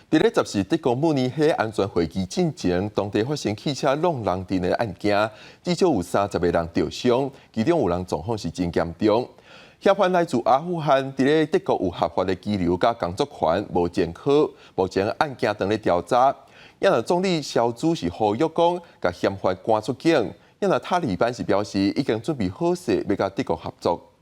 佇咧十四德國慕尼黑安全會議進前，當地發生汽車挵人陣的案件，至少有30個人著傷，其中有人狀況是真嚴重。嫌犯來自阿富汗，佇咧德國有合法的居留佮工作權，無前科。目前案件正咧調查。啊若總理蕭茲是呼籲講，共嫌犯趕出境。啊若塔利班是表示已經準備好勢，欲佮德國合作。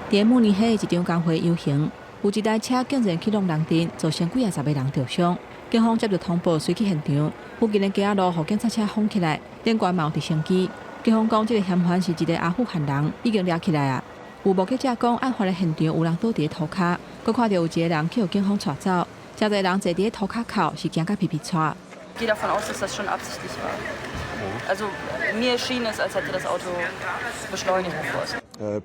佇慕尼黑的一場工會遊行，有一台車竟然去挵人陣，造成幾仔十个人著傷。警方接到通報，隨去現場，附近的街仔路予警察車封起來，頂懸嘛有直升機。警方講，這个嫌犯是一个阿富汗人，已經掠起來矣。有目擊者講，案發的現場有人倒佇咧塗跤，閣看著有一个人去予警方帶走，誠濟人坐佇咧塗跤口，是驚甲皮皮掣。 Gehe davon aus, dass das schon absichtlich war. Also mir schien es, als hätte das Auto beschleunigt, bevor es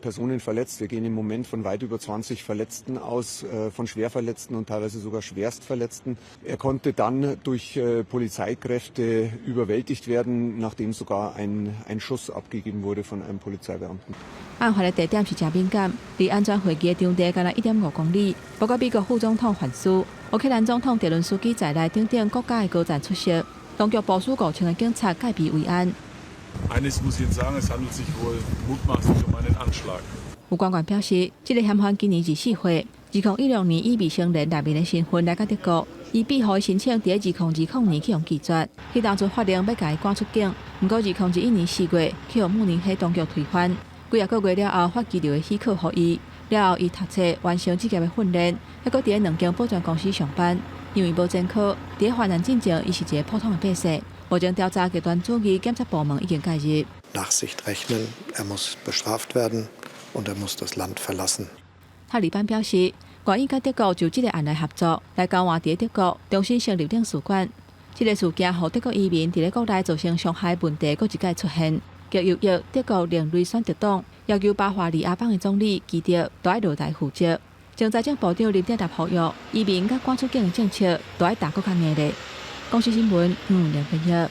Personen verletzt. Wir gehen im Moment von weit über 20 Verletzten aus, von Schwerverletzten und teilweise sogar Schwerstverletzten. Er konnte dann durch Polizeikräfte überwältigt werden, nachdem sogar ein Schuss abgegeben wurde von einem Polizeibeamten. 案發的地點是誠敏感，離安全會議的場地干焦1.5公里。包括美國副總統范斯、烏克蘭總統澤倫斯基在內等等國家的高層出席。當局部署5000個警察戒備維安。 Eines muss ich Ihnen sagen, es handelt sich wohl mutmaßlich um einen Anschlag. 有官員表示，這个嫌犯今年24歲，2016年以未成年難民的身份來到德國，伊庇護的申請佇2020年去予拒絕，彼當陣法令欲共伊趕出境，毋過2021年4月去予慕尼黑當局推翻，幾仔個月了後發居留的許可予伊，了後伊讀冊完成職業的訓練，猶閣佇咧兩間保全公司上班。因為無前科，佇咧犯案進前，伊是一个普通的百姓。目前調查極端主義檢察部門已經介入。 Nachsicht rechnen, er muss bestraft werden und er muss das Land verlassen. 塔利班表示，願意佮德國就這个案來合作，來交換佇咧德國重新成立領事館。這个事件予德國移民佇咧國內造成傷害問題，閣一擺出現。極右翼德國另類選擇黨要求巴伐利亞邦的總理基德都愛落台負責。前財政部長林德納呼籲，移民佮趕出境的政策都愛打閣較硬咧。公視新聞，梁編譯。